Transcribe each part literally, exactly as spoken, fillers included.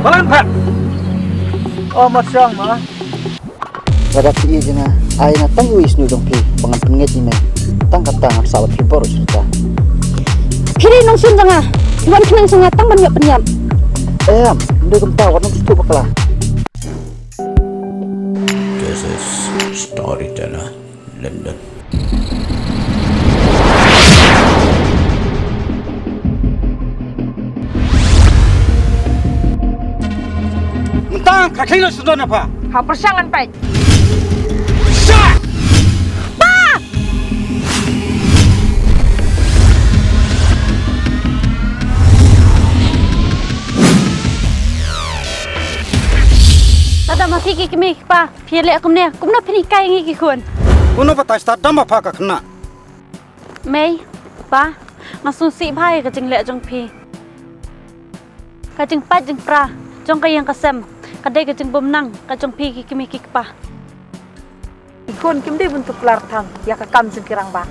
Balan phet. Oh, ma shong ma. Lada phi ïeit ïa nga, ai na tang u isnu jong phi ba ngan pynngeit ïa me. Tang kata ngan sah bad phi baroh shi rta. Phi dei nongshun jong nga. Wan khnang jong nga tang ban ïap pynïap. Em, ym dei kumta, wat nang sngewthuh bakla. This is Storyteller London. Mynta ka khie lo sdon apa? Ha pyrshang ngan peit. Sha! Pa! Lada ma phi ki kmie ki kpa, phi leh kumne, kumno phin hikai ngi ki khun? Kumno batai stad da ma pha ka khynnah. Mei, pa, nga sngewsih bha ïa ka jingleh jong phi. Ka jingpait jingpra jong ka ïing ka sem ka dei ka jingbymnang ka jong phi ki kmie ki kpa. Ki khun kim dei ban tuklar tang ïa ka kam jong ki rangbah.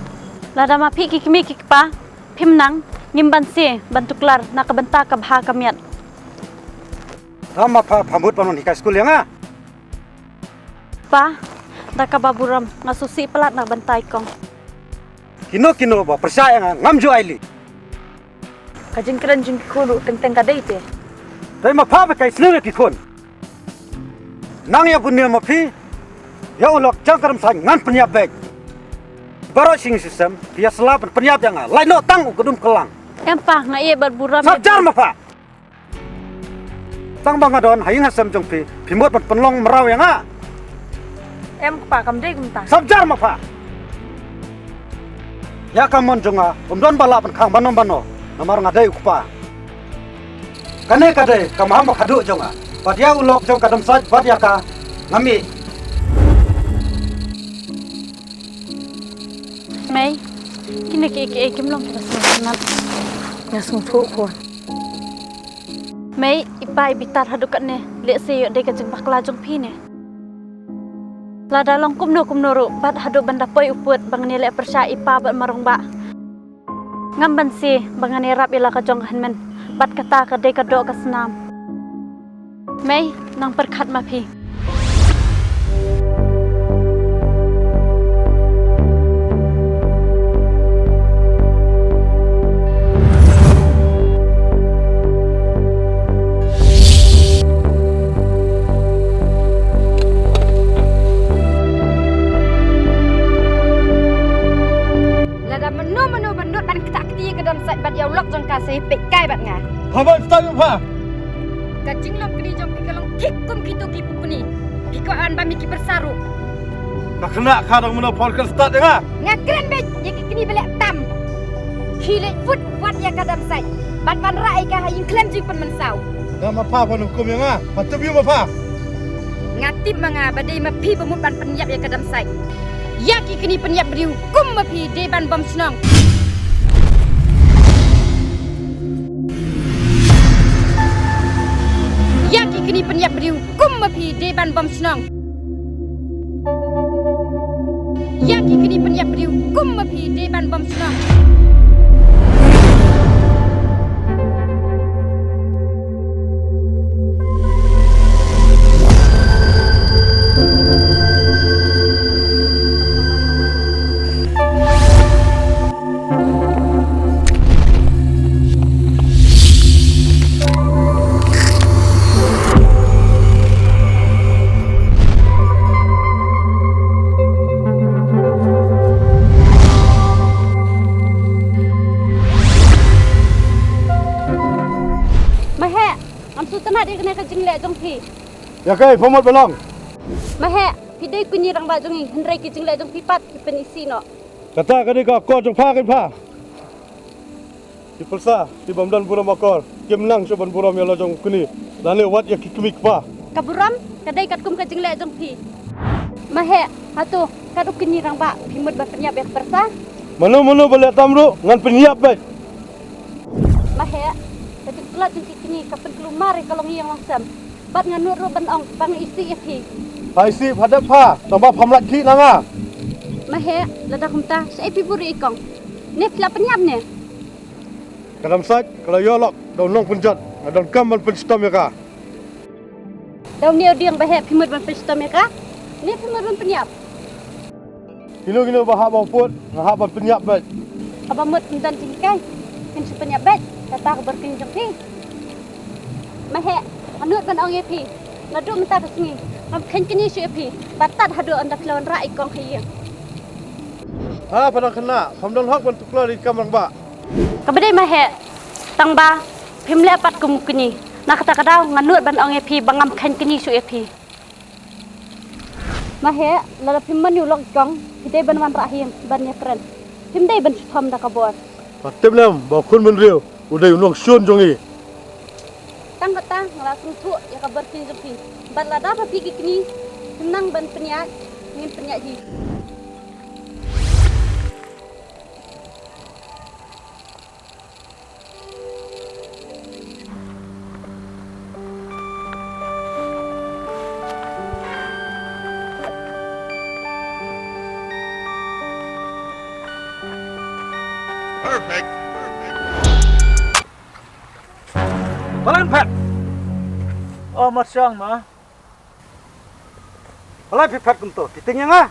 Lada ma phi ki kmie ki kpa phim nang, ngim banse ban tuklar na ka bynta ka bha ka miat. Tang ma pha, pha mut ban wan hikai skul ïa nga. Pa, da kaba burom nga sngewsih palat na ka bynta i kong. Kino kino ba pyrshah ïa nga ngam ju ai lih. Ka jingkren jong ki khun ruh teng teng ka dei te. Dei ma pha ba kai sniew ïa ki khun. Nang ïa bun ïa ma phi. Ïa u lok jong ka Damsait ngan pynïap beit. Baroh shi ngi shisem phi ïa sla ban pynïap ïa nga, lait noh tang u kdum kyllang. Em pa, nga ïeit bad burom. Sap jar ma pha. Tang ba nga don ha ïing ha sem jong phi, phi mut ban pynlong mraw ïa nga. Em kpa, kam dei kumta. Sap jar ma pha. Ïa ka mon jong nga um don ba lah ban khang bano bano, namar nga dei u kpa. Kane ka dei ka maham ba khadduh jong nga. Bad ïa u lok jong ka Damsait bad ïa ka, nga mih. Mei, kine kiei kiei kim long kiba sngewtynnat. Nga sngewthuh khun. Mei, i pa i bitar haduh katne, lehse ïoh dei ka jingbakla jong phi ne. Lada long kumno kumno ruh, bad haduh ban da poi u pud ba ngan ïaleh pyrshah i pa bad ma Rangbah, ngam banse ba ngan ïarap ïa la ka jong ka hynmen, bad kata ka dei ka doh ka snam. Mei, nang pyrkhat ma phi. Lada mano mano ba nud ban ktah kti ïa ka Damsait bad ïa u lok jong ka, sa ïa peit kai bad nga. Haba ktah ïa pha. Ka jinglong kti jong phi ka long thik kum kito ki pukni. Phi kwah ban bam ïa ki pyrsa ruh. Ka khynnah ka dang mynno por kan stad ïa nga. Nga kren beit ïa ki kni ba leh tam. Khie leit put wat ïa ka Damsait bad wanrah ïa ka ha ïing khlem jingpynmynsaw. Nga ma pha ban hukum ïa nga, pha tip ïa ma pha. Nga tip ma nga ba dei ma phi ba mut ban pynïap ïa ka Damsait. Ïa ki kni pynïap briew kum ma phi dei ban bom shnong. Ïa ki kni pynïap briew kum ma phi dei ban bom shnong. Ïa ki kni pynïap briew kum ma phi dei ban bom shnong. Ma heh, ngam sngewtynnat ïa kane ka jingleh jong phi. Ïa kaei pha mut ban long? Ma heh, phi dei kñi rangbah jong ngi, hynrei ki jingleh jong phi pat ki pynisih noh. Kata ka dei ka akor jong pha kein pha. Ki pyrsa ki bym don burom akor kim nang shuh ban burom ïa la jong u kñi lane wat ïa ki kmie kpa. Ka burom ka dei katkum ka jingleh jong phi. Ma heh, hato kat u kñi rangbah phi mut ban pynïap ïa ka pyrsa? Mano mano ba leh tam ruh ngan pynïap beit. Ma heh, ka jingtlot jong ki kñi ka pynkulmar ïa ka longïing longsem. Bad nga nud ruh ban ong ba nga isih ïa phi. Pha isih pha dep pha, tang ba pham lait khih na nga. Ma heh, lada kumta shaei phi buhrieh i kong? Ne phi la pynïap ne? Ka Damsait ka la ïoh lok da u nongpynjot, nga donkam ban pynshitom ïa ka. Da une u dieng ba heh phi mut ban pynshitom ïa ka? Ne phi mut ban pynïap? Kino kino ba hap ban put, nga hap ban pynïap beit. Haba mut ym don jinghikai, phin shu pynïap beit, kata ka bor kynjong phi. Ma heh, nga nud ban ong ïa phi, naduh mynta ka sngi ngam kheiñ kñi shuh ïa phi, bad tad haduh ynda phi la wanrah ïa kong ha ïing. Ha, pha dang khynnah, pham don hok ban tuklar ïa ki kam rangbah. Kaba dei ma heh, tang ba phim leh pat kum u kñi. Na kata ka daw nga nud ban ong ïa phi ba ngam kheiñ kñi shuh ïa phi. Ma heh, lada phim mon ïa u lok i kong, phi dei ban wanrah ha ïing ban ïakren. Phim dei ban shitom da ka bor. Pha tip ne em ba u khun bynriew u dei u nongshun jong ngi. Tang kata nga la sngewthuh ïa ka bor kynjong phi. Bad lada ba phi ki kñi, phim nang ban pynïaid, ngin pynïaid hi. Perfect. Balei phet? O, Marshong ma. Balei phi phet kumto? Phi tieng ïa nga?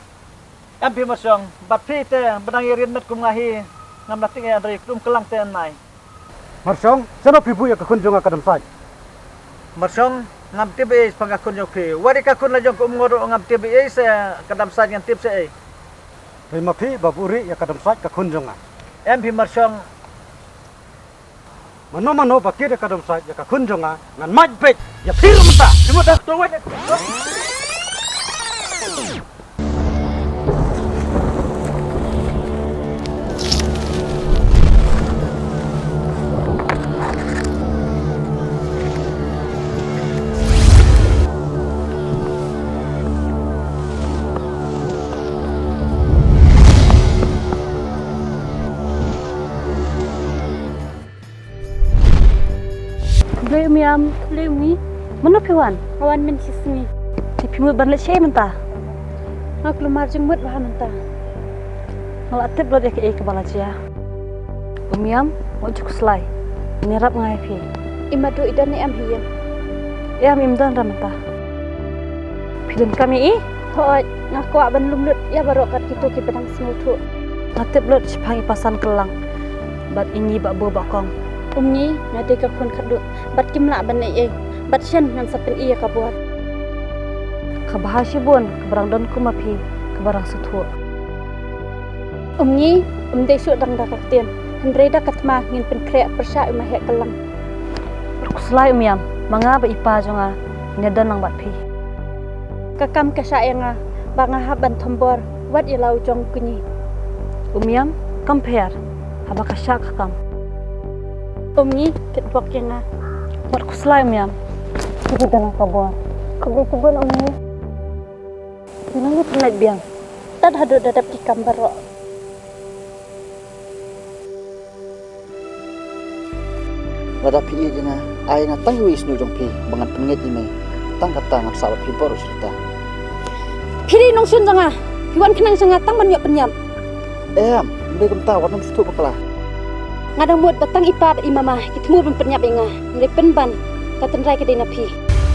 Em phi Marshong, bad phi te ba dang ïa rian met kum nga hi, ngam la tieng ïa, hynrei khlem kyllang te nai. Marshong, shano phi buh ïa ka khun jong nga ka Damsait? Marshong, ngam tip ei shaphang ka khun jong phi. Wat ïa ka khun la jong ka Umngut ruh ngam tip ei, sa ka Damsait ngan tip sa ei. Phi ma phi ba buh rieh ïa ka Damsait ka khun jong nga. Em phi Marshong. Mano mano ba kit ïa ka Damsait ïa ka khun jong nga, ngan mait beit ïa phi ruh mynta. Phi mut dak to wait. Khublei Umiam, khublei Umi. Mano phi wan? Nga wan mynshisngi. Te phi mut ban leit shaei mynta? Nga kulmar jingmut bha mynta. Nga la tip lut ïa kaei kaba la jia. Umiam, wat ju khuslai. Ngi ïarap nga ïa phi. I Madu i don ne em ha ïing? Em, im don re mynta. Phi donkam ïa i? Hooid, nga kwah ban lum lut ïa baroh kat kito kiba dang sngewthuh. Nga tip lut shaphang i Pasan Kyllang bad i Ngi Bahboo Bahkong. Umngi, nga dei ka khun khatduh bad kim lah ban leh ei ei. Bad shen ngan sa pyni ïa ka bor. Kaba ha shibun kaba dang don kum ma phi kaba dang sngewthuh. Umngi, um dei shuh dang da ka ktien, hynrei da ka thma ngin pynkhreh pyrshah ïa u Maheh Kyllang. Wat khuslai Umiam, ma nga bad i pa jong nga ngin ïadon lang bad phi. Ka kam ka shah ïa nga ba nga hap ban thombor wat ïa la u jong u kñi. Umiam, kam pher haba ka shah ka kam. Umngi, kitbok ïa nga. Wat khuslai Umiam. Ki dei dang ka bor. Khublei shibun Umngi. Ngi nang ïa pynlait biang. Tad haduh da dep ki kam baroh. Lada phi ïeit ïa nga, ai ïa nga tang iwei i sniew jong phi ba ngan pynngeit ïa me. Tang kata ngan sah bad phi baroh shi katta. Phi dei nongshun jong nga. Phi wan khnang sha nga tang ban ïoh pynïap. Em, ym dei kumta, wat nym sngewthuh bakla. Nga dang mut ba tang i pa bad i mama ki thmu ban pynïap ïa nga. Hynrei pynban, ka tynrai ka dei na phi.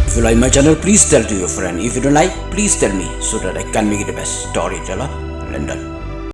If you like my channel, please tell to your friend. If you don't like, please tell me so that I can make it the best storyteller. London.